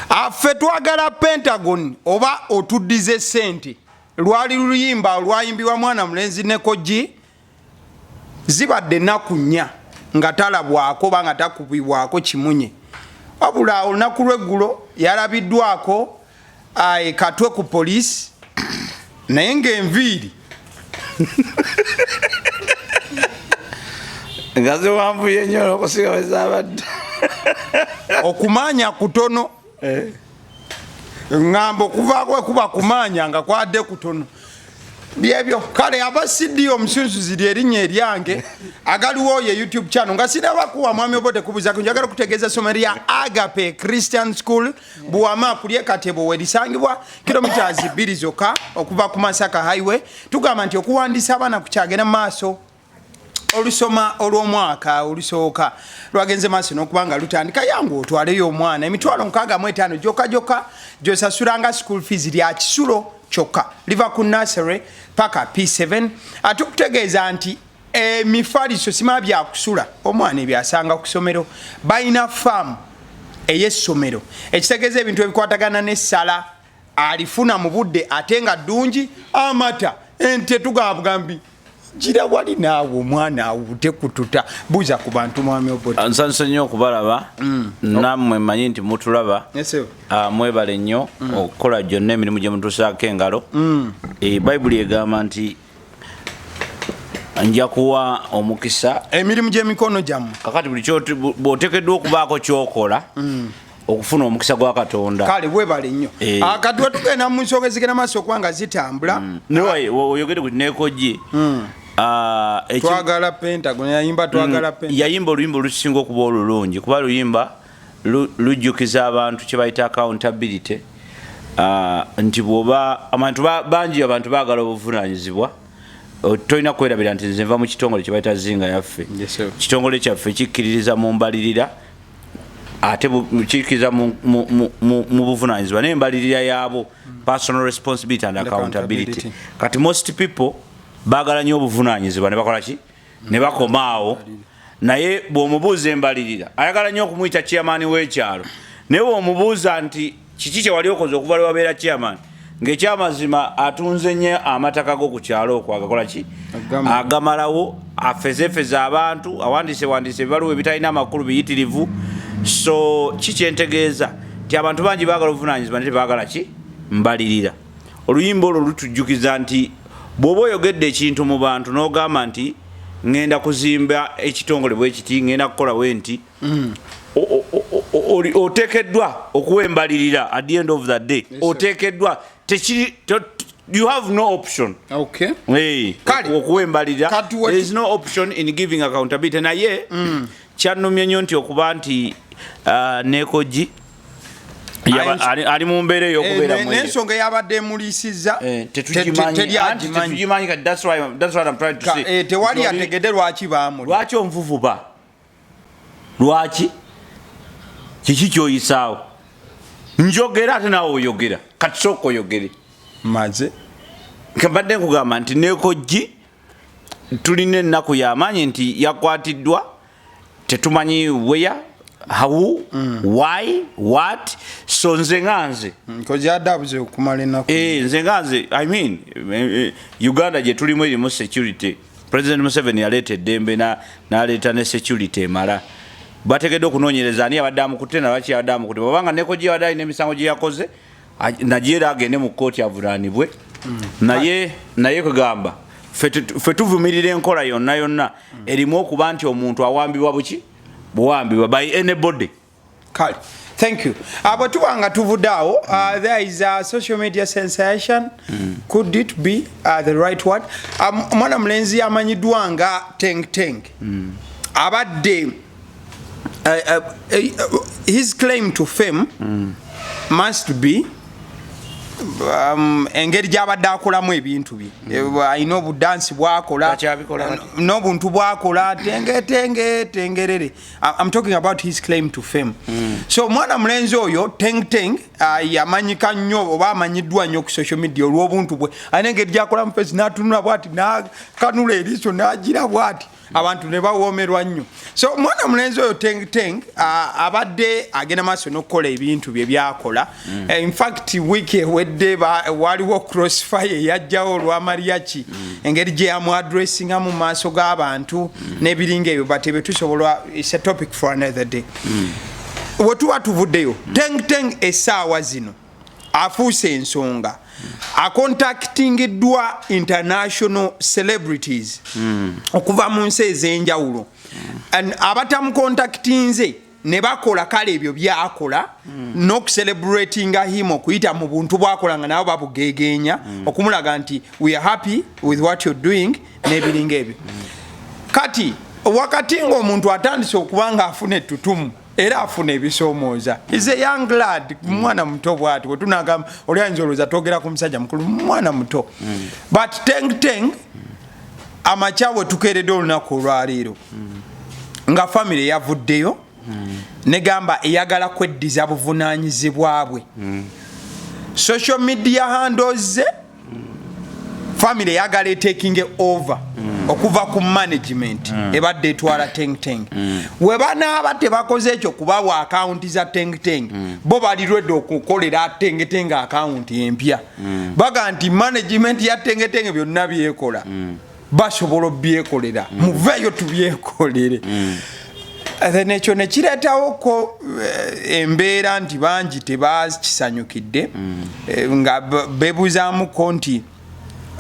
Ffe twagala Pentagon oba otuddize ssente. Lwali luyimba olwayimbibwa mwana mulenzi Neko G. Zibadde ennaku 4 nga talabwako oba nga takubibwako kimunye, wabula olunaku lw'eggulo yalabiddwako e Katwe ku poliisi, naye ng'enviiri nga ziwanvuye nnyo okusinga bwe zaabadde. Okumaanya kutono. Ŋŋamba okuvaako kuba kumaanya nga kwadde kutono. Byebyo. Kale aba CD omusunsuzi lyerinnya eryange agaliwo ye YouTube channel. Nga sinabakuwa mwami Obote kubuzaako, njagala okutegeeza essomero lya Agape Christian School Buwama kulye Katebo werisangibwa kilometers 2 zokka okuva ku Masaka Highway. Tugamba nti okuwandiisa abaana kukyagenda mu maaso. Olusoma olw'omwaka olusooka lwagenze maaso n'okuba nga lutandika. Yangu otwaleyo omwana, 650 gyokka gyokka gy'osasulanga school fees lya kisulo kyokka, liva ku nursery paka P7. Atukutegeeza nti emifaliso sima byakusula omwana ebyasanga ku ssomero. Balina faamu ey'essomero, ekitegeeza ebintu ebikwatagana n'essala alifuna mu budde ate nga ddungi, amata, ente. Tugamba gira wali naawe omwana awute kututa. Buuza ku bantu, mwami Obote. Nsanyuse nnyo okubalaba. Nammwe mmanyi nti mutulaba. Yes, sir. Mwebale nnyo okukola gyonna emirimu gye mutuusaako engalo. Bayibuli egamba nti nja kuwa omukisa emirimu gy'emikono gyammwe. Kakati buli bw'oteekeddwa okubaako kyokola okufuna omukisa gwa Katonda. Kale webale nnyo. Kati wetugenda mu nsonga ezigenda maaso okuba nga zitambula. Naye oyogere ku Neko G. Twagala Pentagon, yayimba twagala Pentagon. Yayimba oluyimba olusinga okuba olulungi, kuba luyimba lujjukiza abantu kye bayita accountability. Nti bw'oba abantu bangi, abantu baagala obuvunaanyizibwa. Tolina kwerabira nti nze nva mu kitongole kye bayita Zinga Yaffe. Yes, sir. Kitongole kyaffe kikkiririza mu mbalirira, ate kikkiriza mu buvunaanyizibwa n'embalirira yaabo, personal responsibility and accountability. Accountability. Kati most people baagala nnyo obuvunaanyizibwa ne bakola ki, ne bakoma awo. Naye bw'omubuuza embalirira, ayagala nnyo okumuyita chairman w'ekyalo, naye bw'omubuuza nti kiki kye wali okoze okuva lwe wabeera chairman, ng'ekyamazima atunze nnyo amataka go ku kyalo okwo, agakola ki, agamalawo, afezefeza abantu, awandiise wandiise ebibaluwa ebitalina amakulu biyitirivu. So kikyentegeeza nti abantu bangi baagala obuvunaanyizibwa naye tebaagala ki, mbalirira. Oluyimba olwo lutujjukiza nti bw'oba oyogedde ekintu mu bantu n'ogamba nti ŋŋenda kuzimba ekitongole bwe kiti, ŋŋenda kukola bwe nti, oteekeddwa okuwa embalirira at the end of the day. Oteekeddwa, tekiri you have no option. Okay. Hey, Kale. okuwa embalirira. Kati There is no option in giving accountability. Naye kyannumye nnyo nti okuba nti Neko G ali mu mbeera ey'okubeera mu eyo. N'ensonga eyabadde emuliisizza Tetugimanyi. Teri Anti agimanyi. tetugimanyi kati, that's what I'm trying to say. Tewali Nti ategedde lwaki baamuli. Lwaki onvuvuba? Lwaki? Kiki kyoyisaawo? Njogera ate naawe oyogera. Kati sooka oyogere. Maze. Mbadde nkugamba nti Neko G tulina ennaku y'amaanyi nti yakwatiddwa, tetumanyi where, how, why, what. So nze nga nze, Nkozi adde abuze okumala ennaku. Nze nga nze, I mean, Uganda gye tulimu erimu security. President Museveni yaleeta eddembe n'aleeta ne security emala. Bateekeddwa okunoonyereza ani yabadde amukutte na lwaki yabadde amukutte. Bw'obanga Neko G yabadde alina emisango gye yakoze, nagye era agende mu kkooti avunaanibwe. Naye kugamba ffe tuvumirira enkola yonna yonna erimu okuba nti omuntu awambibwa buki buwambibwa by anybody. Kale, thank you. Bwe tuba nga tuvudde awo, there is a social media sensation. Could it be the right word? Omwana mulenzi amanyiddwa nga Teng Teng abadde his claim to fame must be engeri gy'abadde akolamu ebintu bye. Alina obudansi bwakola Akyabikola kati? N'obuntu bwakola tenge tenge tengerere. I'm talking about his claim to fame. So omwana mulenzi oyo Teng Teng yamanyika nnyo oba amanyiddwa nnyo ku social media olw'obuntu bwe. Alina engeri gy'akola mu face, n'atunula bw'ati, n'akanula eriiso, n'agira bw'ati. Abantu ne bawoomerwa nnyo. So omwana mulenzi oyo Teng Teng abadde agenda maaso n'okukola ebintu bye byakola. In fact, wiiki ewedde waliwo crossfire eyajjawo olwa Mariachi, engeri gye yamuaddressinga mu maaso g'abantu n'ebiringa ebyo, but ebyo tusobola, it's a topic for another day. We tuba tuvuddeyo, Teng Teng essaawa zino afuuse ensonga, acontactingiddwa international celebrities okuva mu nsi ez'enjawulo. And abatamucontactinze ne bakola kale ebyo byakola n'okucelebratinga him okuyita mu buntu bwakola, nga nabo babugegeenya okumulaga nti we are happy with what you're doing n'ebiringa ebyo. Kati wakati ng'omuntu atandise okuba nga afuna ettutumu era afuna ebisoomooza, is a young lad, mwana muto bwati wetunagamba oli ayinza olowooza twogera ku musajja mukulu, mwana muto. But Teng Teng amakya we tukeeredde olunaku olwaleero nga famire yavuddeyo negamba eyagala kweddiza buvunaanyizibwa bwe. Social media handles ze family eyagala etaking over okuva ku management ebadde etwala Teng Teng. We banaaba tebakoze ekyo kubawa akawunti za Teng Teng, bo bali ready okukolera Teng Teng akawunti empya. Baga nti management ya Teng Teng byonna byekola basobola obyekolera, muveeyo tubyekolere. Then ekyo nekireetawoko embeera nti bangi tebakisanyukidde, nga beebuzaamuko nti,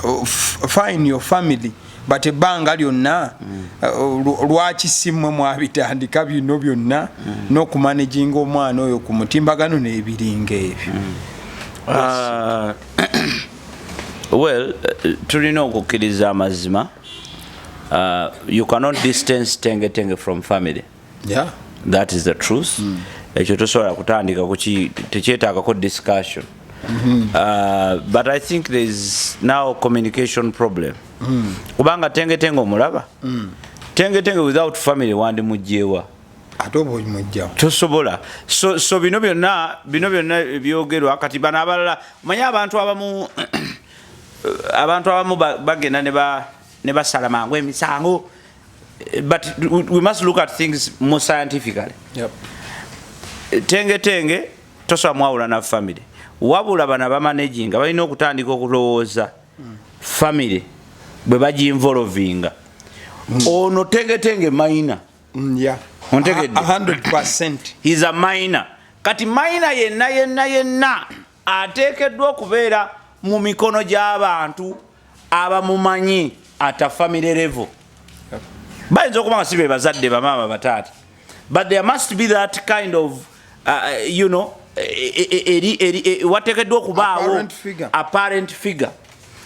oh, fine, your family, but ebbanga lyonna lwaki si mmwe mwabitandika bino byonna n'okumanaginga omwana oyo ku mutimbagano n'ebiringa ebyo? Well, tulina okukkiriza amazima. You cannot distance Tenge Tenge from family. That is the truth. Ekyo tosobola kutandika kuki, tekyetaagako discussion. But I think there is now communication problem, kubanga Tenge Tenge omulaba, Tenge Tenge without family wandimugjewa? Ate oba omugjawo? Tosobola. So bino byonna ebyogerwa kati, bano abalala, omanye abantu abamu bagenda ne basala mangu emisango. But we must look at things more scientifically. Tenge Tenge tosobola mwawula na family, wabula bano abamanaginga balina okutandika okulowooza family bwe bagiinvolvinga. Ono Tenge Tenge minor. Ontegedde? 100%. He's a minor. Kati minor yenna yenna yenna ateekeddwa okubeera mu mikono gy'abantu abamumanyi at a family level. Bayinza okuba nga si be bazadde, bamaama, bataata, but there must be that kind of eri wateekeddwa okubaawo Apparent figure. Apparent figure,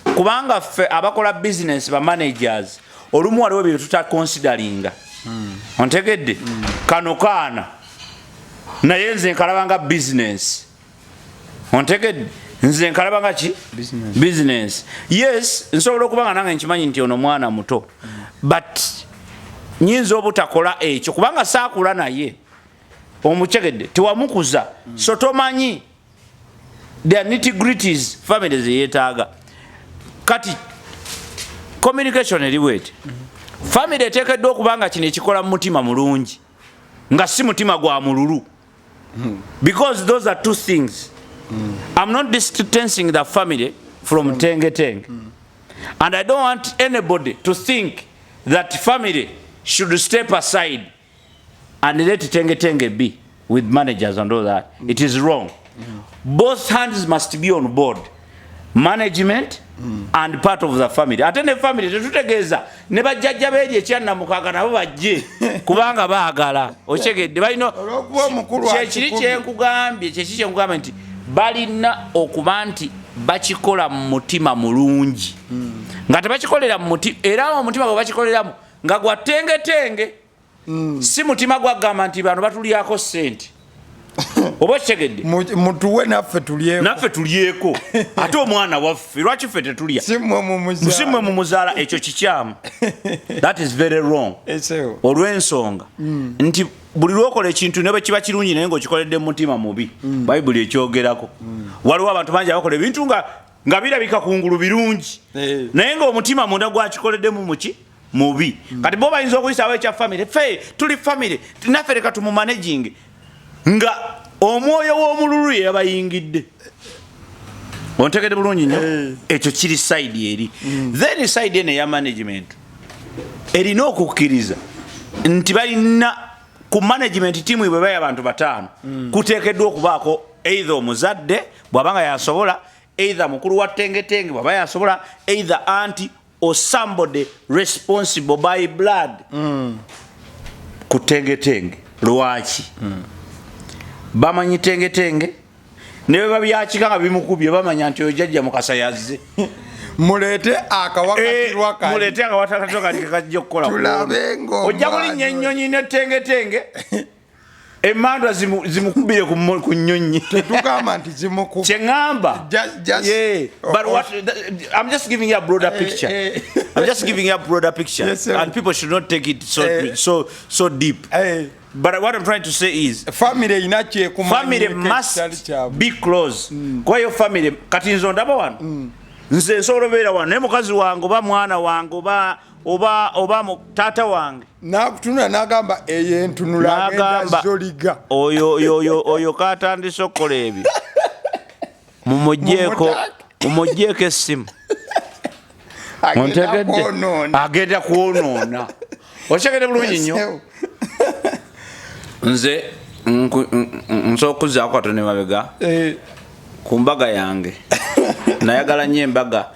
kubanga ffe abakola business, ba managers, olumu waliwo bye tutaconsideringa. Ontegedde? Kano kaana, naye nze nkalaba nga business. Ontegedde? Nze nkalaba nga ki? Business. Business, yes. Nsobola okuba nga nange nkimanyi nti ono mwana muto, but nyinza obutakola ekyo kubanga saakula naye. Omukyegedde? Tewamukuza, so tomanyi the nitty-gritties family zeyetaaga. Kati communication eri bweti: family eteekeddwa okuba nga kino ekikola mu mutima mulungi, nga si mutima gwa mululu, because those are two things. I'm not distancing the family from Tenge Tenge, and I don't want anybody to think that family should step aside and let Tenge Tenge be with managers and all that. It is wrong. Both hands must be on board, management and part of the family. Ate ne family tetutegeeza ne bajjajja beeri ekyannamukaaga nabo bajje kubanga baagala. Okyegedde? Balina Olw'okuba omukulu kyekiri akikubye. Kyenkugambye kyekiri, kyenkugambye nti balina okuba nti bakikola mu mutima mulungi, nga tebakikolera mu mutima, era omutima gwe bakikoleramu nga gwa Tengetenge, si mutima gwagamba nti bano batulyako sente. Oba okitegedde? Mutuwe naffe tulyeko. Naffe tulyeko, ate omwana waffe, lwaki ffe tetulya? Si mmwe mumuzaala. Si mmwe mumuzaala. Ekyo kikyamu, that is very wrong. Esewo. Olw'ensonga nti buli lwokola ekintu ne bwe kiba kirungi, naye ngaokikoledde mu mutima mubi, Bayibuli ekyogerako. Waliwo abantu bangi abakola ebintu nga birabika kungulu birungi, naye ngaomutima munda gwakikoleddemu muki? Mubi. Kati bo bayinza okuyisawo ekya family, fe tuli family, naffe leka tumumanaging, nga omwoyo w'omululu ye yabayingidde. Ontegedde bulungi nnyo? Eh. Ekyo kiri side eri. Then side eno eya management erina okukkiriza nti balina ku management team bwe bali abantu bataano, kuteekeddwa okubaako either omuzadde bw'aba nga yasobola, either mukulu wa tengetenge bw'aba yasobola, either auntie or somebody responsible by blood ku tengetenge. Lwaki? Bamanyi tengetenge ne bwe babyakika nga bimukubye, bamanya nti oyo jjajja Mukasa yazze. Muleete akawakatirwa kali. Muleete akawakatirwa kali kekajja okukola. Tulabe ng'omwana Ojja kulinnya ennyonyi netengetenge, emandwa zimukubire ku nnyonyi. Tetugamba nti zimukuba. Kyeŋŋamba. Just Yeah, but I'm just giving you a broader picture. I'm just giving you a broader picture, Yes, sir. and people should not take it so so deep. But what I'm trying to say is, Family erina family must kyekumanyi. be close. Kuba yo family, kati nze ondaba wano, nze nsobola obeera wano naye mukazi wange oba mwana wange oba taata wange Nakutunula nagamba eyo entunula agenda N'agamba, zoliga. Oyo katandise okukola ebyo, mumugyeko Mumutake. Mumugyeko essimu. Agenda Ontegedde? kwonoona. Agenda kwonoona. Okitegedde bulungi nnyo? Nze nsobola okuzzaako katono emabega. Ku mbaga yange, nayagala nnyo embaga.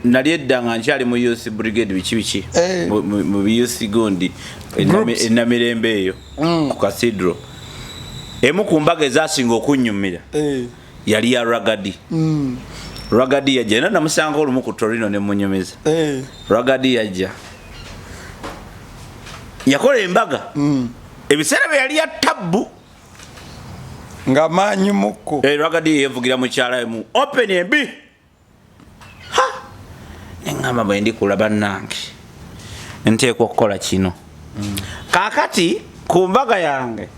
Nali edda nga nkyali mu youth brigade, biki biki, mu youth gundi Groups. Enamirembe eyo ku cathedral, emu ku mbaga ezasinga okunyumira yali ya Ragadi. Ragadi yajja, era namusanga olumu ku Torino nemunyumiza. Ragadi yajja, yakola embaga ebiseera bye yali ya tabbu. Nga maanyi mukko. Ragadi yevugira mukyala mu open embi. Ha! Neŋŋamba bwe ndikula, bannange, nteekwa okukola kino. Kaakati ku mbaga yange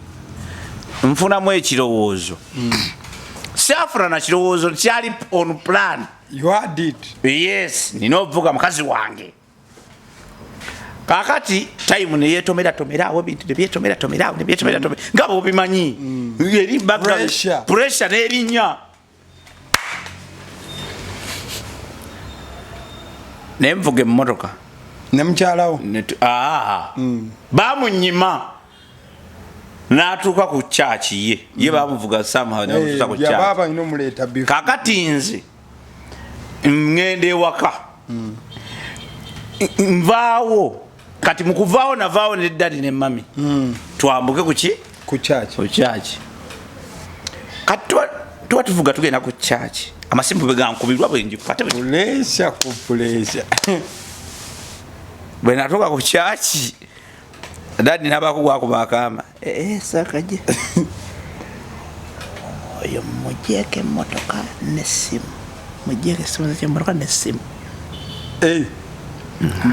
nfunamu ekirowoozo. Saafuna na kirowoozo, kyali on plan. You had it. Yes, nina ovuga mukazi wange. Kakati time neyetomera tomera awo, ebintu nebyetomera tomera awo, nebyetomera tomera nga bwobimanyi eri background- Pressure. Pressure nerinnya, naye nvuga emmotoka Ne mukyalawo. Bamunyima n'atuuka ku kyaki, ye bamuvuga somehow nebamutuusa ku kyaki. Yaba alina omuleeta before. Kakati nze ŋŋenda ewaka, nvaawo. Kati mukuvaawo, navaawo ne daddy ne mummy, twambuke kuki? Ku kyaki. Ku kyaki. Kati tuba tuvuga tugenda ku kyaki, amasimu bwe gankubirwa, bwengikwate Pressure ku pressure. Bwe natuuka ku kyaki, daddy nabako gwakuba akaama, "Eh, sakaje oyo mugyeko emmotoka nessimu, mugyeko esimu kyemmotoka nessimu." Eh,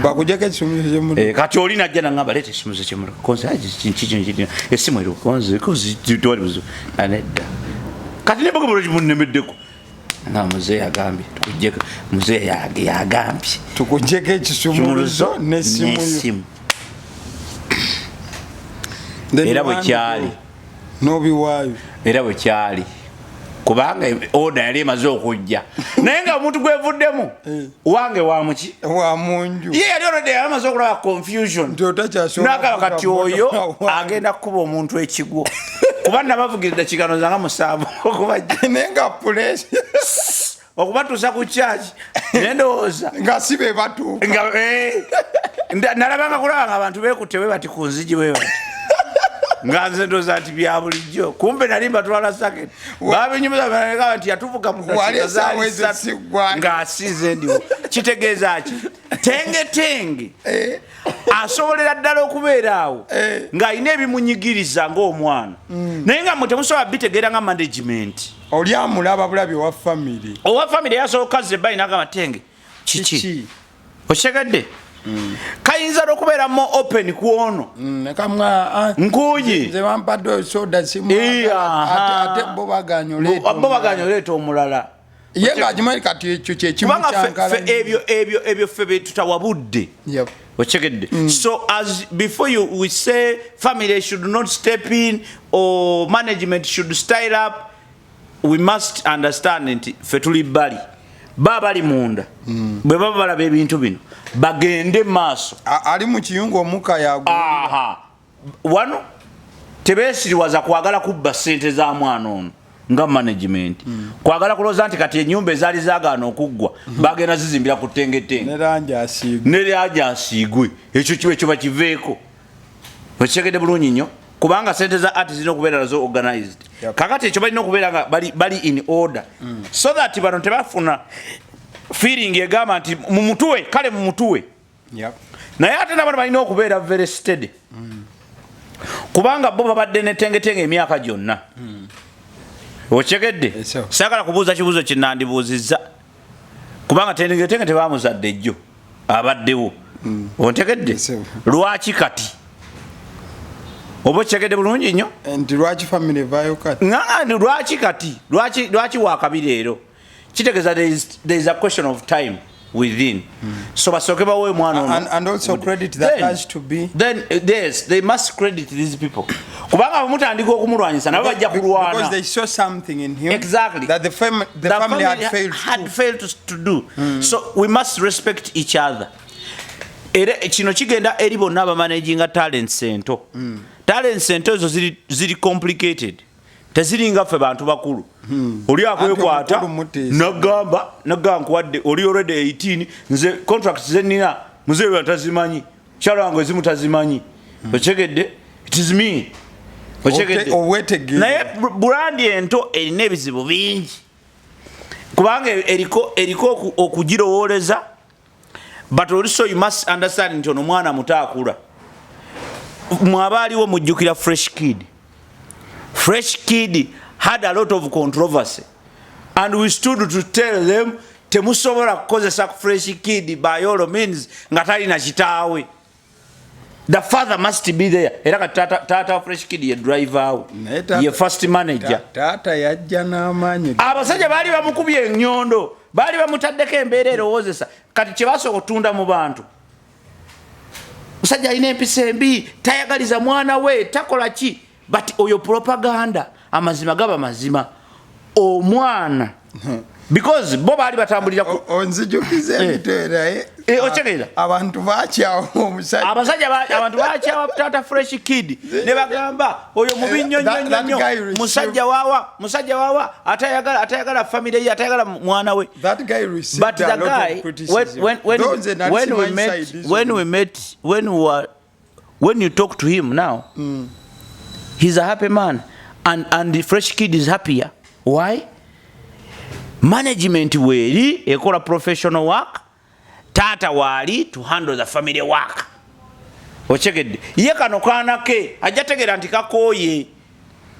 bakujjako ekisumuzo kyemmotoka? Eh, kati oli najja nangamba, "Leeta ekisumuzo kyemmotoka." Konze esimu eri konze konze, tewali buzibu. Anedda, kati nemboga bulungi munnemeddeko nga muzeeyi agambye tukujjeko, muzeeyi yagambye Tukujjeko ekisumuluzo nessimu yo. N'essimu. Then Era bwe kyali. N'obiwaayo. Era bwe kyali, kubanga order yali emaze okujja, naye nga omuntu gwevuddemu wange wamuki? Wa munju. Ye yali already yali amaze okulaba confusion. Nti otakyasobola Nagamba kuvuga kati oyo mmotoka. Agenda kukuba omuntu ekigwo, kuba nabavugira eddakiika zanga 7 okubajja Naye nga pressure. Okubatuusa ku kyaki, nendowooza Nga si be batuuka. Nga nalabanga kulaba nga abantu beekutte bwe bati ku nzigi bwe bati, nga nze ndowooza nti bya bulijjo, kumbe nali mbatwala circuit. Babinyumiza nti yatuvuga mu Wali dakiika zaali essaawa ezo 3 siggwayo. Ng'asiize ndiwo. Kitegeeza ki? Tengetenge asobolera ddala okubeera awo ng'alina ebimunyigiriza ng'omwana, naye nga mwe temusobola bitegeera nga management. Oli amulaba bulabi owa family. Owa family yasooka zze ebbali nagamba, "Tenge, kiki?" Kiki? Okitegedde? Kayinza n'okubeera mo open ku ono. Nekamwa Nkuuyi. Nze bampadde soda simu. Eh, aha. Ate bo baganya oleeta Bo baganya oleeta omulala. Ye ng'akimanyi kati ekyo Kubanga ffe kyekimukyankalanya. ebyo ffe be tutawabudde. Okitegedde? So as before you we say family should not step in or management should style up, we must understand nti ffe tuli bbali, ba bali munda. Bwe baba balaba ebintu bino, bagende maaso. Ali mu kiyungu omukka yagu. Aha, wano tebesiriwaza kwagala kubba sente za mwana ono nga management, kwagala kulowooza nti kati enyumba ezaali zagaana okuggwa bagenda zizimbira ku tengetenge. Ne langi asiigwe. Ne langi asiigwe. Ekyo kiba ekyo bakiveeko. Okitegedde bulungi nnyo? Kubanga sente za art zirina okubeera nazo organized. Kakati ekyo balina okubeera nga bali in order, so that bano tebafuna feeling egamba nti mumutuwe, kale mumutuwe. Naye ate nabano balina okubeera very steady, kubanga bo babadde netengetenge emyaka gyonna. Okitegedde? Yes, sir. Saagala kubuuza kibuuzo kyenandibuuzizza, kubanga tengetenge tebamuzadde ejjo, abaddewo. Ontegedde? Yes, sir. Lwaki kati? Oba okitegedde bulungi nnyo? Nti lwaki family evaayo kati? Nga nti lwaki kati, lwaki wakabi leero? Kitegeeza there is a question of time within. So basooke bawe omwana ono. And also credit that has to be Then yes, they must credit these people, kubanga bwemutandika okumulwanyisa, nabo bajja Because kulwana. they saw something in him that the The family had failed had to. Failed to do. So we must respect each other. Era kino kigenda eri bonna abamanaginga talents ento. Talents ento ezo ziri complicated, teziringa ffe bantu bakulu. Oli akwekwata. Anti omukulu mutiisa. Nagamba nkuwadde, oli already 18. Nze contract zenina muzeewe tazimanyi, kyalo wange ezimu tazimanyi. Okitegedde? It is me. Okitegedde? Obwetegeere. Naye brand ento erina ebizibu bingi, kubanga eriko okugirowooleza, but also you must understand nti ono mwana muto akula. Mwaba aliwo mujjukira Fresh Kid. Fresh Kid had a lot of controversy and we stood to tell them, temusobola kukozesa Fresh Kid by all means nga talina kitaawe. The father must be there. Era kati taata wa Fresh Kid ye driver we, Naye ye first manager. Taata yajja n'amaanyi. Abasajja baali bamukubye enyondo, baali bamutaddeko embeera erowoozesa. Kati kyebasooka okutunda mu bantu, musajja alina empisa embi, tayagaliza mwana we, takola ki. But oyo propaganda. Amazima gaba mazima, omwana, because bo baali batambulira ku Onzijukiza ebintu naye. Eh, otegeera? Abantu bakyawa omusajja. Abasajja abantu bakyawa taata Fresh Kid ne bagamba oyo mubi nnyo nnyo nnyo That nnyo. guy received- Musajja wawa atayagala family ye, atayagala mwana we. That guy received But a the lot guy, of criticism. when, Those and when we my met side is when we met when we were when you talk to him now, he's a happy man, and the Fresh Kid is happier. Why? Management weeri ekola professional work, taata waali to handle the family work. Okitegedde? Ye kano kaana ke ajja tegeera nti kakooye.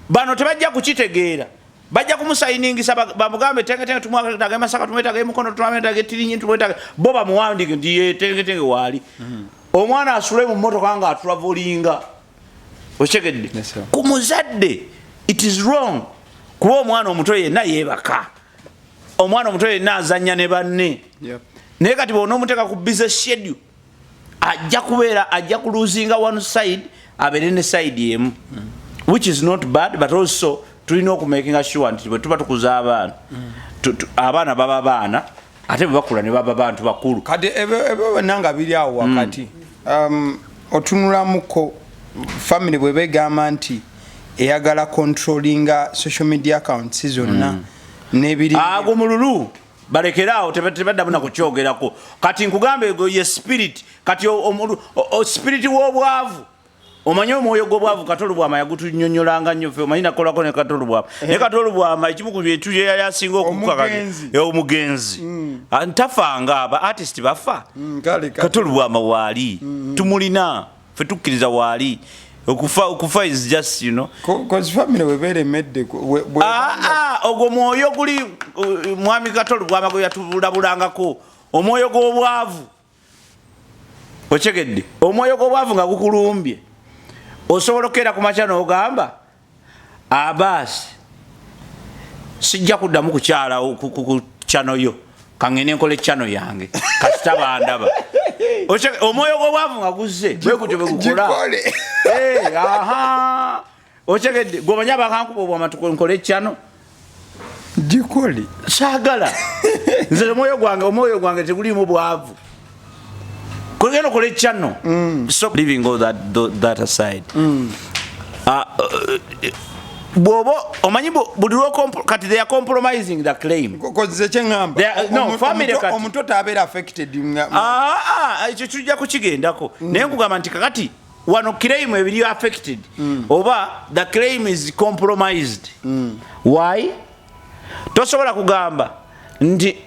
Bano tebajja kukitegeera, bajja kumusayiningisa, bamugambe tengetenge tumwetage Masaka, tumwetage Mukono, tumwetage Tirinyi, tumwetage. Bo bamuwandike nti ye tengetenge waali. Omwana asule mu mmotoka nga atravelinga. Okitegedde? Yes, sir. Ku muzadde it is wrong, kuba omwana omuto yenna yeebaka, omwana omuto yenna azanya ne banne. Naye kati bw'onoomuteeka ku busy schedule, ajja kubeera, ajja kulosinga one side, abeere ne side emu, which is not bad. But also tulina okumakinga sure nti bwe tuba tukuza abaana, abaana baba baana, ate bwe bakula ne baba bantu bakulu. Kati ebyo byonna nga biri awo wakati, otunulamuko family bwe begamba nti eyagala controllinga social media accounts zonna n'ebiri. Ago mululu, balekeraawo, tebaddamu nakukyogerako. Kati nkugambe, ego ye spirit. Kati spirit w'obwavu, omanyi omwoyo gw'obwavu, Katolubwama yagutunyonyolanga nnyo ffe. Omanyi nakolako ne Katolubwama, naye Katolubwama ekimu ku bintu bye yali asinga okukaka. Omugenzi. Omugenzi. Ah, ntafanga, aba artist bafa. Kale kati. Katolubwama waali, tumulina ffe, tukkiriza waali. Okufa is just 'Cause family webeera emedde Ah, ah, ogwo mwoyo guli mwami Katolubwama gwe yatulabulangako, omwoyo gw'obwavu. Okitegedde? Omwoyo gw'obwavu nga gukulumbye, osobola okukeera ku makya n'ogamba, abaasi sijja kuddamu kukyala ku channel yo, kaŋŋende nkole channel yange, kasita bandaba. Omwoyo gw'obwavu nga guzze bwe gutyo bwe gukola. Aha, okyegedde? Gweomanyi abakankuba obwamatuko nkole ekyano. Gikole. Saagala nze omwoyo gwange tegulimu bwavu. Kugenda okola ekyano. So leaving all that aside, bwoba omanyi buli kati they are compromising the claim. Koze kyeŋŋamba. No, family kati. Omuto tabeera affected Ah, ah, ekyo tujja kukigendako, naye nkugamba nti kakati wano claim ebiri affected oba the claim is compromised. Why? Tosobola kugamba nti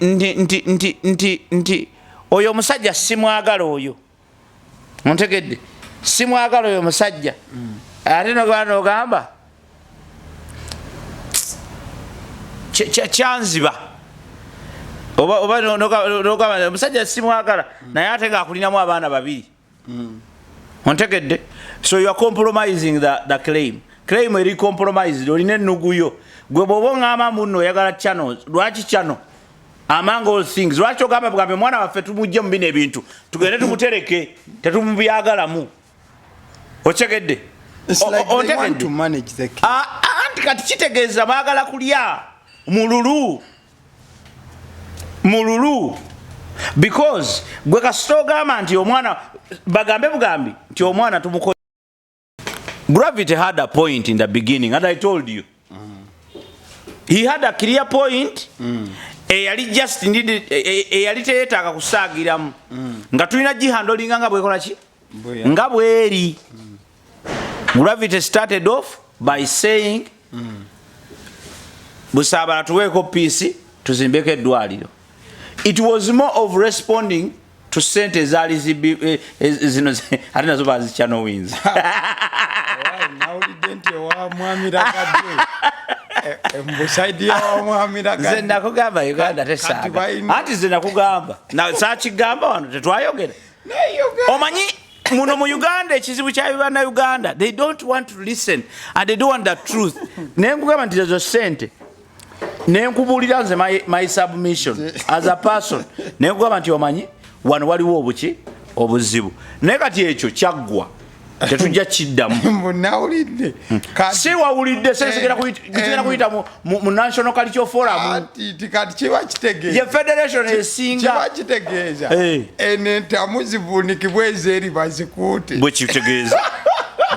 oyo omusajja simwagala, oyo ontegedde, simwagala oyo omusajja, ate nogamba kyanziba oba nogamba omusajja simwagala, naye ate ngaakulinamu abaana babiri, ontegedde? So you are compromising the claim. Claim eri compromised. Olina ennugu yo gwe bw'oba oŋŋamba muno oyagala channel. Lwaki channel among all things? Lwaki ogamba bugambe omwana waffe tumugje mu bino ebintu, tugende tumutereke, tetumubyagalamu, okyegedde? Otegedde? Ah, anti kati kitegeeza baagala kulya mululu mululu, because gwe kasita ogamba nti omwana, bagambe bugambi nti omwana tumuko. Gravity had a point in the beginning, and I told you he had a clear point. Eyali just needed, eyali teyetaaga kusaagiramu, nga tulina gihandlinga nga bwekola ki, nga bweri. Gravity started off by saying, "Busaabala tuweeko peace, tuzimbeko eddwaliro." It was more of responding to sente ezaali zibi zino ate nazo bazichannelwinze. Nawulidde nti ewa mwami Ragadde, mbusaidi yawa mwami Nze Ragadde. Nakugamba Uganda Kati tesaaga. Anti nze nakugamba, saakigamba wano, tetwayogera. Omanyi muno mu Uganda ekizibu kya Bannayuganda, they don't want to listen and they don't want the truth. Naye nkugamba nti ezo sente, nenkubuulira nze my submission as a person, naye nkugamba nti omanyi wano waliwo obuki obuzibu, naye kati ekyo kyaggwa, tetujja kiddamu. Mbu nawulidde. Si wawulidde, zigenda kuyita mu National Cultural Forum. Ati kati kiba kitegeeza ye federation esinga. Kiba kitegeeza eno entamu zivuunikibwa ezeeri bazikuute. Bwekitegeeza,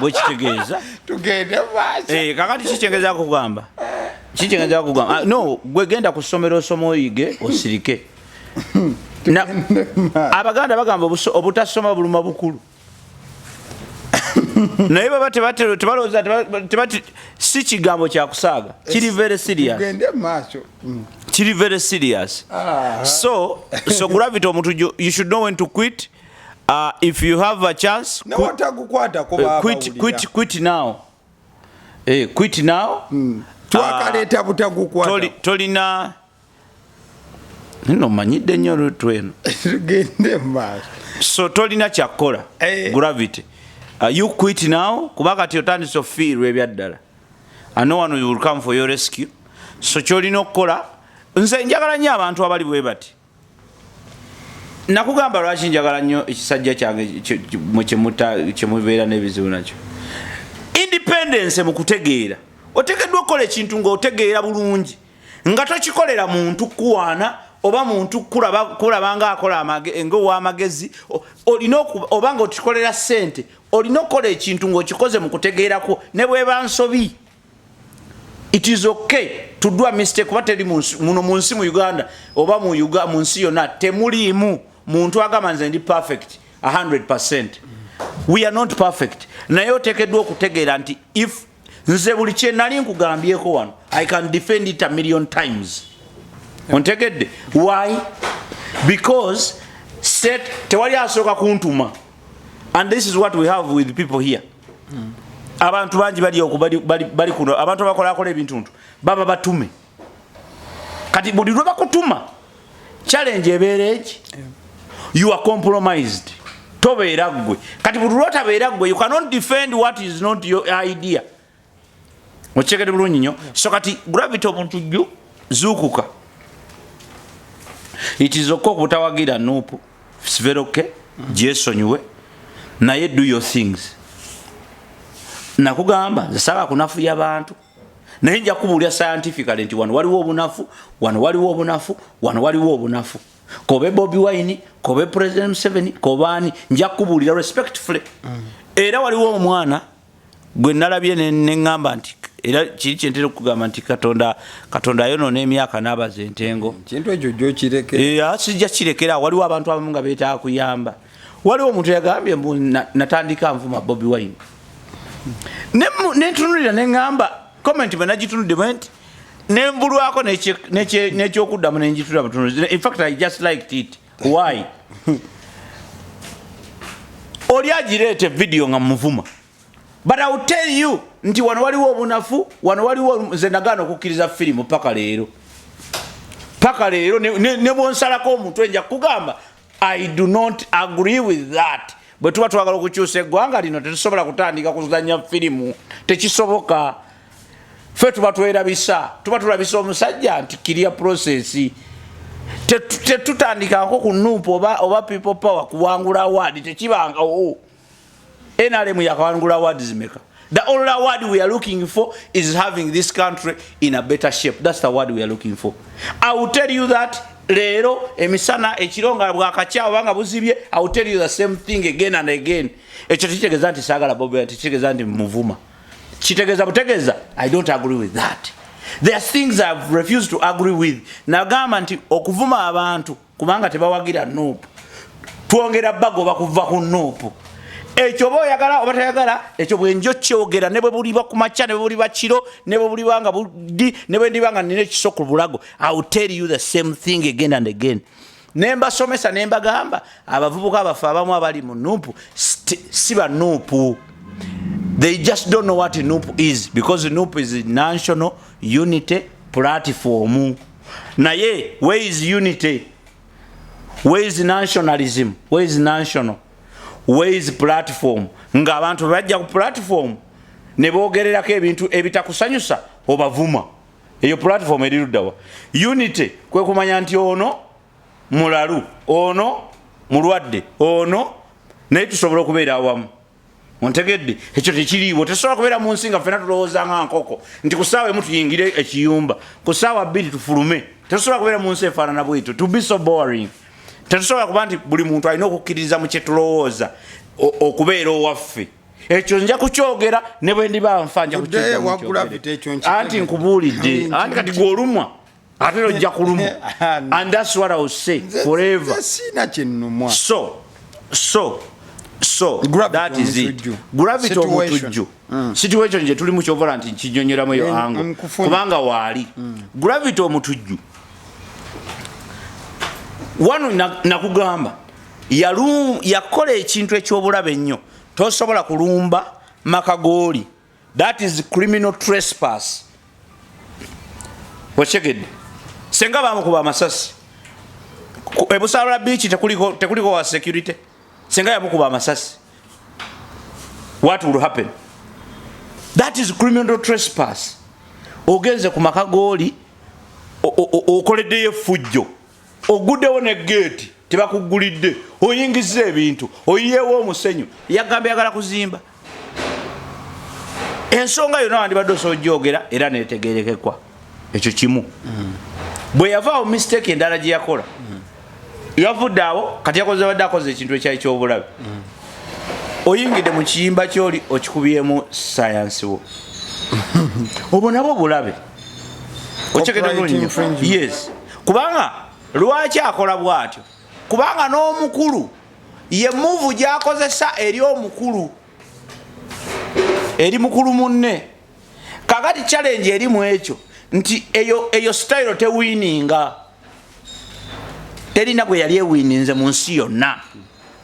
bwekitegeeza. Tugende maaso. Kakati kikyengezaako kugamba, no, gwe genda ku ssomero osoma, oyige, osirike. Abaganda bagamba obutasoma buluma bukulu, naye baba tebalowooza si kigambo kyakusaaga, kiri very serious. Tugende maaso. Kiri very serious. So Gravity omuntu, you should know when to quit. If you have a chance, Newatagukwatako. Quit, quit, quit now. Quit now. Twakaleeta butagukwata. Tolina nno manyidde nnyo olutu eno. Tugende maaso. So tolina kyakukola. Gravity, you quit now, kuba kati otandise ofiirwa ebyaddala and no one will come for your rescue. So kyolina okukola, nze njagala nnyo abantu abali bwe bati. Nakugamba lwaki njagala nnyo ekisajja kyange mwe kyemubeera n'ebizibu nakyo, independence mu kutegeera. Oteekeddwa okukola ekintu ng'otegeera bulungi, nga tokikolera muntu kuwaana oba muntu kulaba ngaakola ngaow'amagezi. Olina oba nga okikolera ssente, olina okukola ekintu ng'okikoze mu kutegeerakwo, ne bweba nsobi. It is okay to do a mistake, kuba teri muno mu nsi, mu Uganda oba mu nsi yonna, temuliimu muntu agamba nze ndi perfect 100. We are not perfect, naye oteekeddwa okutegeera nti if nze buli kye nali nkugambyeko wano, I can defend it a million times, ontegedde? Why? Because set tewali asooka kuntuma, and this is what we have with people here. Abantu bangi bali oku bali kuno, abantu abakolakola ebintuntu baba batume. Kati buli lwe bakutuma, challenge ebeera egi, you are compromised, tobeera ggwe. Kati buli lwotabeera ggwe, you cannot defend what is not your idea. Okitegedde bulungi nnyo? So kati Gravity omuntu jju zuukuka. It is okay okutawagira NUP, it's very okay. Gyesonyiwe, naye do your things. Nakugamba nze saagala kunafuya bantu, naye nja kubuulira scientifically nti wano waliwo obunafu, wano waliwo obunafu, wano waliwo obunafu. Kobe Bobi Wine, kobe President Museveni, kobaani, nja kubuulira respectfully. Era waliwo omwana gwe nalabye neŋŋamba nti, era kiri kyentera okugamba nti Katonda ayonoona emyaka n'abaza entengo. Kintu ekyo gyokireke. Sijja kirekera. Waliwo abantu abamu nga beetaaga kuyamba. Waliwo omuntu yagambye mbu natandika nvuma Bobi Wine. Nentunulira neŋŋamba comment bwe nagitunudde bwe nti nembulwako n'ekyokuddamu, nengitunula butunuzi. In fact, I just liked it. Why oli agireeta video nga muvuma? But I will tell you nti wano waliwo obunafu, wano waliwo. Nze nagaana okukkiriza firimu paka leero, paka leero. Ne bwonsalako omutwe, nja kugamba I do not agree with that. Bwe tuba twagala okukyusa eggwanga lino, tetusobola kutandika kuzanya firimu, tekisoboka. Ffe tuba twerabisa, tuba tulabisa omusajja nti kirya process. Tetutandikako ku NUP oba People Power kuwangula award, tekibangawo. NRM yakawangula award zimeka? The only award we are looking for is having this country in a better shape. That's the award we are looking for. I will tell you that leero emisana, ekiro nga bwakakya oba nga buzibye, I will tell you the same thing again and again. Ekyo tekitegeeza nti saagala Bobi, tekitegeeza nti muvuma, kitegeeza butegeeza I don't agree with that. There are things I've refused to agree with. Nagamba nti okuvuma abantu kubanga tebawagira NUP, twongera bagoba kuva ku NUP. Ekyo oba oyagala oba tayagala, ekyo bwenjo kyogera, ne bwe buliba ku makya, ne bwe buliba kiro, ne bwe buliba nga buddi, ne bwe ndiba nga nina ekiso ku bulago, I will tell you the same thing again and again. Ne mbasomesa ne mbagamba abavubuka baffe abamu abali mu NUP si ba NUP. They just don't know what NUP is, because NUP is National Unity Platform. Naye where is unity? Where is nationalism? Where is national? Where is platform? Ng'abantu bajja ku platform ne boogererako ebintu ebitakusanyusa, obavuma. Eyo platform eri luddawa? Unity kwe kumanya nti ono mulalu, ono mulwadde, ono naye tusobola okubeera awamu. Ontegedde? Ekyo tekiriiwo. Tesobola kubeera mu nsi nga ffena tulowooza nga nkoko nti ku ssaawa emu tuyingire ekiyumba, ku ssaawa 2 tufulume. Tetusobola kubeera mu nsi efaanana bwetyo, to be so boring. Tetusobola kuba nti buli muntu alina okukkiririza mu kyetulowooza okubeera owaffe. Ekyo nja kukyogera ne bwe ndiba nfa, nja Tuddeyo kukyogera. ewa Gravity, ekyo nkitegeera. Anti nkubuulidde, anti kati gwe olumwa, ate ojja kulumwa, and that's what I will say forever. Nze siina kyennumwa. So Gravity that is it. omutujju. Gravity Situation. omutujju, situation gye tulimu, kyovola nti nkinyonyolamu eyo ango Nkufunye. Kubanga waali Gravity omutujju wano nakugamba yakola ekintu ekyobulabe ennyo. Tosobola kulumba maka gooli, that is criminal trespass. Okitegedde? Senga bamukuba amasasi ebusalala beach, tekuliko wa security. Senga yamukuba amasasi, what will happen? That is criminal trespass. Ogenze ku maka gooli, okoleddeyo effujjo, oguddewo ne geeti tebakugulidde, oyingiza ebintu, oyiyewo omusenyu. Yagamba yagala kuzimba. Ensonga yonna wandibadde osobola ogyogera era netegerekekwa. Ekyo kimu. Bwe yavaawo, mistake endala gye yakola, yavudde awo kati yakoze, badde akoze ekintu ekyali kyobulabe. Oyingidde mu kiyimba kyoli, okikubyemu sayansi wo, obwo nabwo bulabe. Okitegedde Copyright bulungi nnyo? Infringement. Yes, kubanga lwaki akola bw'atyo? Kubanga n'omukulu ye move gy'akozesa eri omukulu, eri mukulu munne. Kakati challenge eri mu ekyo nti eyo style tewininga, terina gwe yali ewininze mu nsi yonna.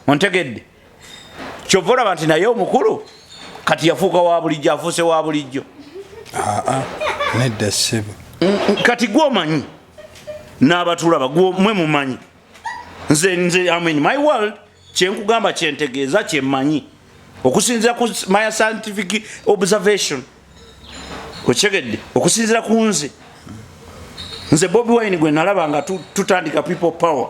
Ontegedde? Kyova olaba nti naye omukulu kati yafuuka wa bulijjo, afuuse wa bulijjo. Aa, nedda ssebo. Kati gwomanyi n'abatulaba, mwe mumanyi. Nze I'm in my world. Kyenkugamba, kyentegeeza, kyemmanyi okusinziira ku my scientific observation. Okitegedde? Okusinziira ku nze Bobi Wine gwe nalaba nga tutandika People Power.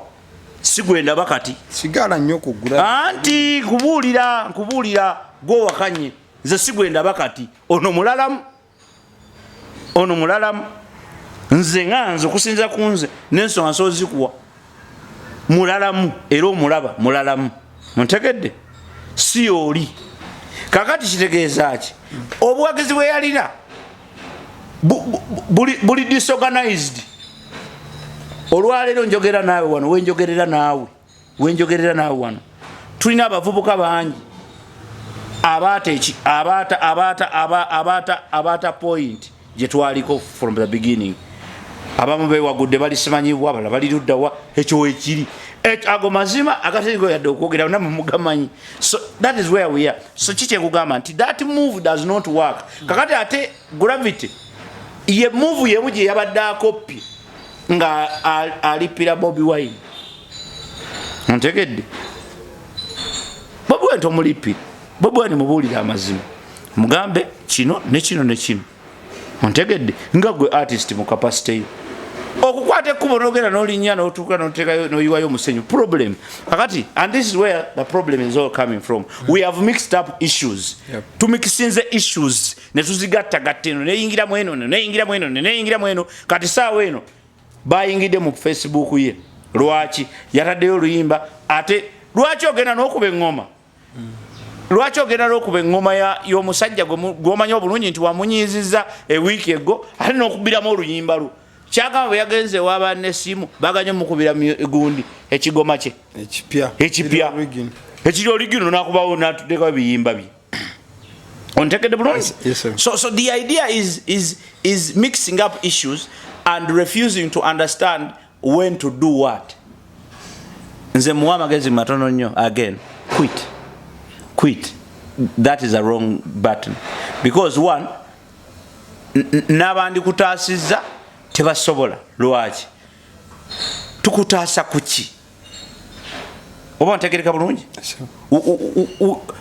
Si gwendaba kati. Sigala nnyo kugula. Anti nkubuulira, nkubuulira gwowakanye, nze si gwendaba kati. Ono mulalamu, ono mulalamu. Nze nga nze okusinza ku nze n'ensonga nsobola zikuwa. Mulalamu era omulaba mulalamu, muntegedde? Si oli kakati. Kitegeeza ki? Obuwagizi bwe yalina buli disorganized. Olwaleero njogera naawe wano, wenjogerera naawe, wenjogerera naawe wano, tulina abavubuka bangi abaata eki abaata abaata abaata abaata point gye twaliko from the beginning. Abamu bewagudde, bali simanyibwa, abalala bali luddawa. Ekyo wekiri. Ago mazima agateriko yadde okwogera, namwe mugamanyi. So that is where we are. So kikyekugamba nti that move does not work. Kakati ate Gravity ye move yemu gye yabadde akopye nga alipira Bobi Wine. Ontegedde? Bobi Wine tomulipira. Bobi Wine mubuulire amazima, mugambe kino ne kino ne kino. Ontegedde? Nga gwe artist mu capacity yo, okukwata ekkubo nogenda nolinnya notuuka notekayo noyiwayo omusenyu, problem kakati. And this is where the problem is all coming from. We have mixed up issues. Tumikisinze issues netuzigattagatta, eno neyingiramu eno, neyingiramu eno, neyingiramu eno. Kati saawa eno bayingidde mu Facebook ye. Lwaki yataddeyo oluyimba? Ate lwaki ogenda n'okuba eŋŋoma? Lwaki ogenda n'okuba eŋŋoma y'omusajja gw'omanyi obulungi nti wamunyiiziza ewiiki ego, ate n'okubiramu oluyimba lwo? Kyagamba bwe yagenze ewa nesimu, baganye omukubira gundi ekigoma kye. Ekipya. Ekipya. Ekiri original, nakubawo natutekawo ebiyimba bye. Ontegedde bulungi? Yes, sir. So the idea is mixing up issues and refusing to understand when to do what. Nze muwa amagezi matono nnyo. Again, quit, quit. That is a wrong button, because one, n'abandi kutaasizza tebasobola. Lwaki tukutaasa kuki? Oba ntegereka bulungi?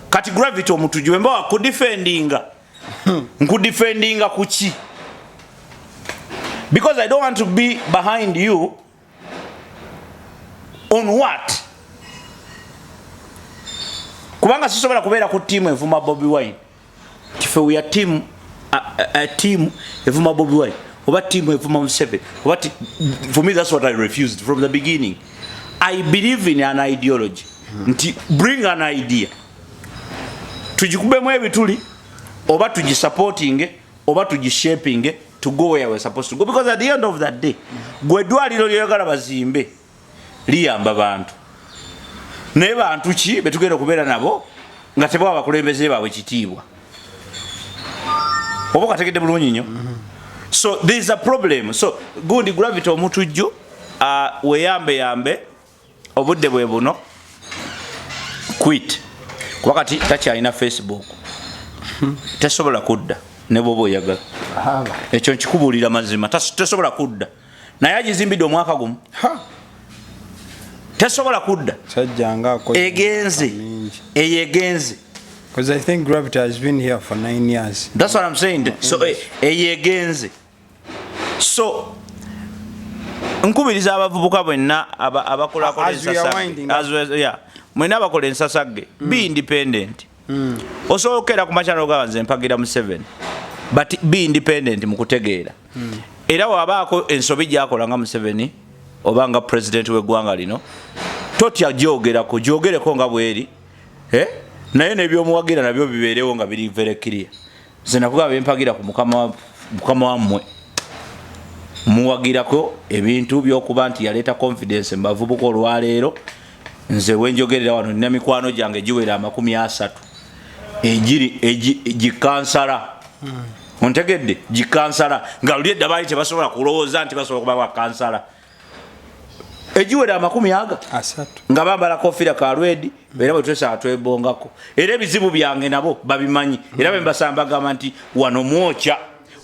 Kati Gravity omutujju wemba kudefendinga, nkudefendinga kuki? Because I don't want to be behind you on what? Kubanga sisobola kubeera ku tiimu evuma Bobi Wine. Kife we are team, a team evuma Bobi Wine oba team evuma Museveni oba. For me, that's what I refused from the beginning. I believe in an ideology, nti bring an idea, tugikubemu ebituli oba tugisupporting oba tugishaping to go where we're supposed to go, because at the end of that day, gwe eddwaliro lyoyagala bazimbe liyamba bantu, naye bantu ki betugenda okubeera nabo nga tebawa bakulembeze baabwe kitiibwa? Oba okategedde bulungi nnyo? So there is a problem. So gundi Gravity omutujju, weyambeyambe, obudde bwe buno. Quit, kuba kati takyalina Facebook, tesobola kudda ne bwoba oyagala. Ekyo nkikubuulira mazima, tesobola kudda, naye agizimbidde omwaka gumu. Tesobola kudda. Egenze, eyo egenze. Because I think Gravity has been here for 9 years. That's what I'm saying. So eyo egenze. So nkubiriza abavubuka bwenna abakolakola, mwenna abakola ensasagge, be independent. Osobola okukeera ku makya nogamba nze mpagira Museveni, but be independent mu kutegeera. Era wabaako ensobi gyakola nga Museveni oba nga president w'eggwanga lino, totya gyogerako, gyogereko nga bweri, eh? Naye nebyomuwagira nabyo bibeerewo nga biri very clear. Nze nakugamba bempagira ku mukama wammwe, muwagirako ebintu byokuba nti yaleeta confidence mu bavubuka. Olwaleero nze wenjogerera wano nina mikwano gyange giwera 30 egiri gikansala. Ontegedde? Gikansala nga luli edda baali tebasobola kulowooza nti basobola kuba bakansala, egiwera amakumi aga nga bambala kofiira ka red. Era bwe twesaba twebongako, era ebizibu byange nabo babimanyi, era bembasaba bagamba nti wano mwokya,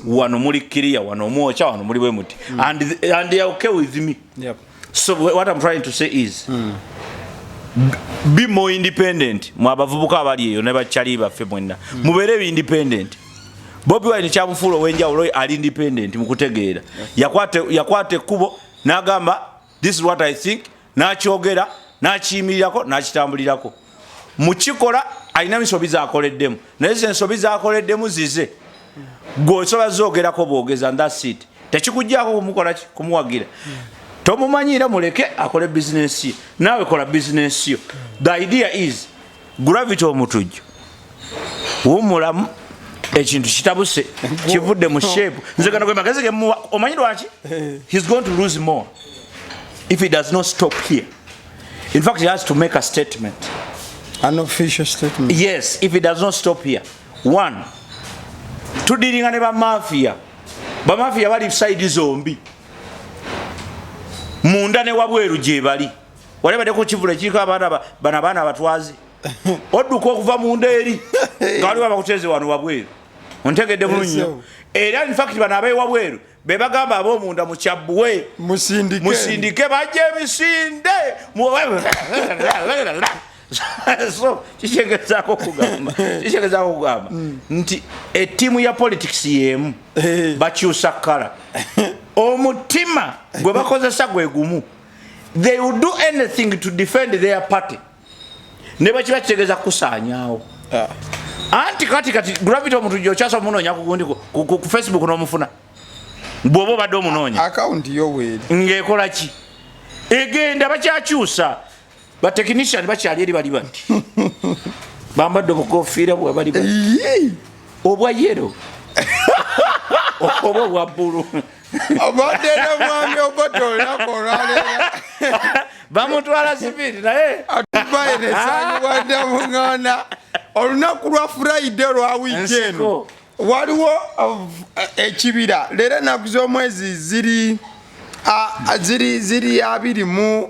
wano muli kiriya, wano mwokya, wano muli bwe muti, and they are okay with me. So what I'm trying to say is, be more independent. Mwe abavubuka abali eyo ne bakyali baffe mwenna, mubeere independent. Bobi Wine kyamufuula ow'enjawulo, ali independent mu kutegeera. Yakwata ekkubo n'agamba, "This is what I think." N'akyogera, n'akiyimirirako, n'akitambulirako. Mukikola alina ensobi zakoleddemu, naye ze ensobi zakoleddemu zize gwe osobola zogerako bwogeza, and that's it. Tekikuggyako kumukola ki? Kumuwagira. Tomumanyiira, muleke akole bizinesi ye, naawe kola bizinesi yo. The idea is Gravity Omutujju, wumulamu, ekintu kitabuse, kivudde mu shape. Nze gano gwe magezi gemuwa. Omanyi lwaki? He's going to lose more if he does not stop here. In fact, he has to make a statement. An official statement. Yes, if he does not stop here. One, tudealinga ne bamafia. Bamafia bali side zombi, munda ne wabweru gye bali. Wali badde ku kivula ekiriko abaana bano, abaana abatwazi, odduka okuva munda eri nga waliwo abakuteeze wano wabweru. Ontegedde bulungi nnyo? Era in fact bano ab'ewabweru be bagamba ab'omunda mukyabbuwe. Musindike. Musindike, bajja emisinde. So kikyengezaako kugamba nti ettiimu ya politics yemu, bakyusa kala, omutima gwe bakozesa gwe gumu. They will do anything to defend their party, ne bakiba kitegeeza kusaanyaawo. Anti kati Gravity Omutujju okyasa omunoonya ku gundi ku Facebook n'omufuna bw'oba obadde omunoonya. Akawunti yo weeri. Ng'ekola ki? Egenda bakyakyusa, batechnician bakyali eri, bali bati bambadde obukofiira bwe bali bati obwa yellow oba obwa bbulu. Obadde ne mwami Obote olunaku olwaleero. Bamutwala speed naye. Atubaye nesangibwadde muŋŋaana olunaku lwa Friday lwa wiiki eno. Ensiko. Waliwo ekibira leero, ennaku z'omwezi ziri ziri abiri mu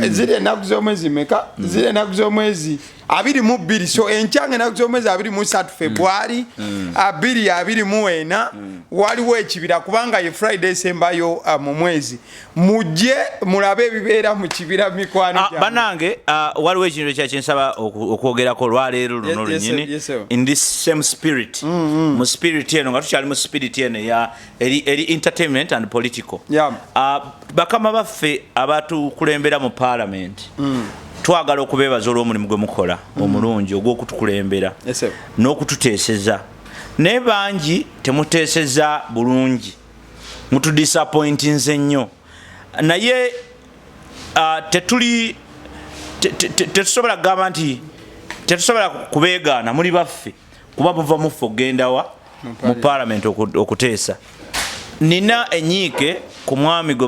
ziri ennaku z'omwezi meka? Ziri ennaku z'omwezi 22. So enkyanga ennaku z'omwezi 23 Febwari 2024 waliwo ekibira, kubanga ye Friday esembayo mu mwezi. Mujje mulabe ebibeera mu kibira, mikwano gyammwe. Banange, waliwo ekintu ekya kyensaba okwogerako olwaleero luno lunyini. Yes, sir. In this same spirit, mu spirit eno, nga tukyali mu spirit eno eya eri entertainment and political. Bakama baffe abatukulembera mu parliament, twagala okubeebaza olw'omulimu gwe mukola omulungi ogw'okutukulembera Yes, sir. n'okututeeseza, naye bangi temuteeseza bulungi, mutudisappointinze nnyo. Naye tetuli tetusobola kugamba nti tetusobola kubeegaana, muli baffe, kuba muva muffe okugendawa mu parliament okuteesa. Nina enyiike ku mwami gwe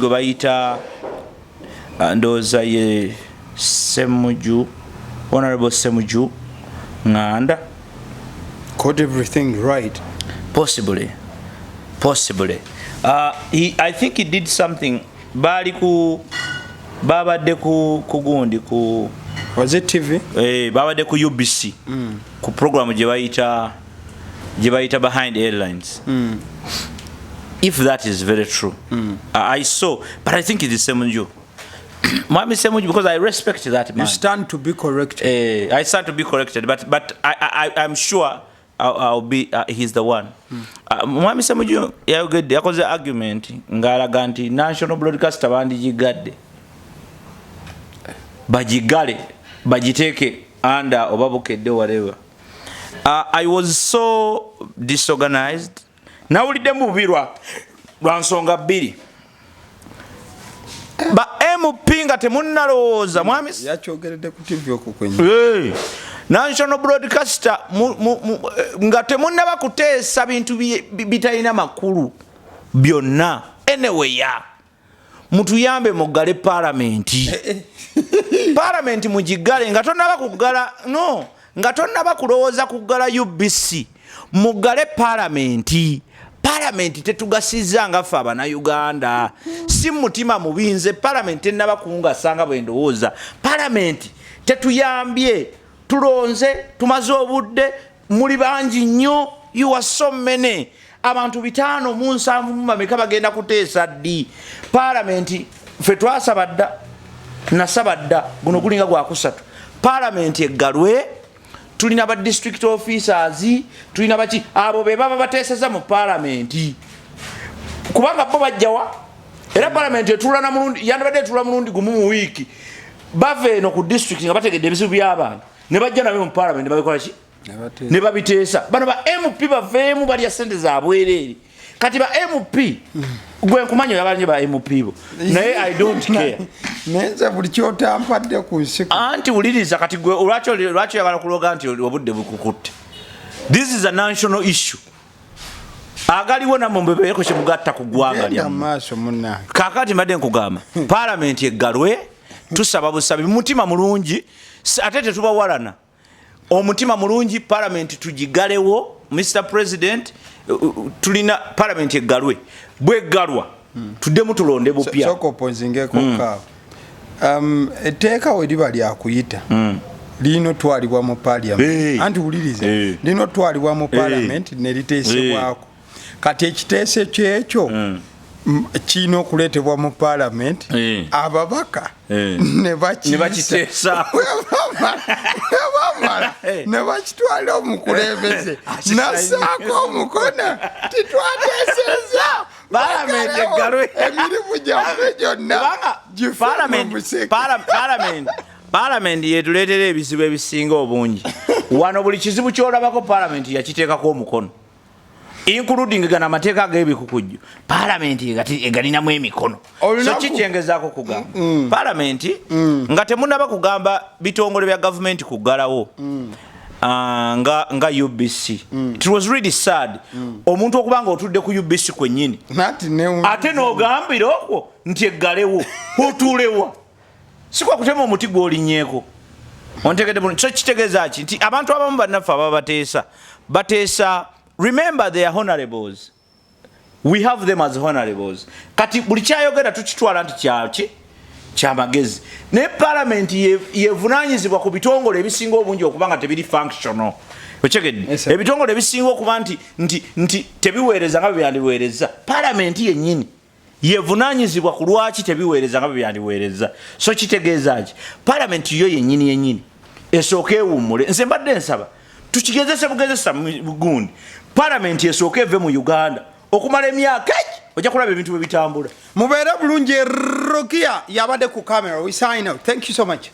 bayita ndowooza ye Semuju, Honorable Semuju Nganda. Got everything right. Possibly. I think he did something. Baali ku babadde ku gundi ku Was it TV? Babadde ku UBC ku program gye bayita Behind Airlines. If that is very true, I saw, but I think it is Semuju, Mwami Semuju, because I respect that man. You stand to be corrected. I stand to be corrected, but I'm sure I'll be he's the one. Mwami Semuju yayogedde, yakoze argument ng'alaga nti national broadcaster bandigigadde, bagigale, bagiteeke under oba Bukedde, whatever. I was so disorganized. Nawuliddemu bubi lwa nsonga bbiri. Ba MP nga temunnalowooza mwami Yakyogeredde ku TV okwo kwenye. Hey, national broadcaster nga temunnaba kuteesa bintu bitalina makulu byonna. Anyway, ya mutuyambe muggale palamenti, palamenti mugigale nga tonnaba kuggala, no, nga tonnaba kulowooza kuggala UBC, muggale palamenti. Palamenti tetugasiza nga ffe Abanauganda. Si mutima mubi, nze palamenti tennaba kungasa nga bwe ndowooza. Palamenti tetuyambye, tulonze, tumaze obudde, muli bangi nnyo, you are so many, abantu 57 mumameka bagenda kuteesa ddi? Palamenti ffe twasaba dda, nasaba dda, guno gulinga gwakusatu palamenti eggalwe. Tulina ba district officers, tulina baki, abo be baba bateeseza mu palamenti, kubanga bo bajjawa Era palamenti etuula na mulundi, yandibadde etuula mulundi gumu mu wiiki. Bava eno ku district nga bategedde ebizibu by'abantu ne bajja nabyo mu palamenti ne babikola ki, ne babiteesa. Bano ba MP baveemu, balya sente zabwereere. Kati ba MP, gwe nkumanya oyagala nnyo ba MP bo, naye I don't care. Nenze buli kyotampadde ku nsi. Anti wuliriza, kati gwe lwaki oyagala kuloga nti obudde bukukutte? This is a national issue. Agaliwo nammwe mubeereko kyemugatta ku ggwanga Genda lyammwe. Maaso, munnange. Kakati mbadde nkugamba, palamenti eggalwe. Tusaba busabi mutima mulungi, ate tetubawalana, omutima mulungi. Palamenti tugigalewo. Mr President, tulina palamenti eggalwe. Bweggalwa, tuddemu tulonde bupya. Sooka opozingeko kaawo. Etteeka we liba lyakuyita, lirina otwalibwa mu parliament. Anti wuliriza, lirina otwalibwa mu parliament ne liteesebwako. Kati ekiteeso kyekyo kirina okuleetebwa mu parliament, ababaka ne bakiyisa. Ne bakiteesa. Bwe bamala ne bakitwala omukulembeze nassaako omukono, titwateeseza. Parliament eggalwe. Emirimu gyaffe gyonna Kubanga gife mu museke. Parliament yetuleetera ebizibu ebisinga obungi wano. Buli kizibu kyolabako, parliament yakiteekako omukono, including gano amateeka ag'ebikukujju. Parliament egalinamu emikono. So kikyengezaako kugamba, parliament nga temunaba kugamba bitongole bya gavumenti kuggalawo, nga UBC, it was really sad omuntu okuba nga otudde ku UBC kwennyini, Nati ne ate n'ogambira okwo nti eggalewo, otuulewa? Si kwa kutema omuti gw'olinnyeeko? Ontegedde bulungi? So kitegeeza ki? Nti abantu abamu bannaffe ababa bateesa, bateesa, remember they are honorables, we have them as honorables. Kati buli kyayogera tukitwala nti kyaki, kyamagezi. Naye palamenti yevunanyizibwa ku bitongole ebisinga obungi okuba nga tebiri functional. Okyegedde? Yes, sir. Ebitongole ebisinga okuba nti tebiweereza nga bwe byandiweereza, palamenti yennyini yevunanyizibwa ku lwaki tebiweereza nga bwe byandiweereza. So kitegeeza ki? Palamenti yo yennyini yennyini esooka ewummule. Nze mbadde nsaba tukigezese bugezesa gundi, palamenti esooka eve mu Uganda okumala emyaka egi, ojja kulaba ebintu bwe bitambula. Mubeere bulungi. Rokia yabadde ku camera. We sign out. Thank you so much.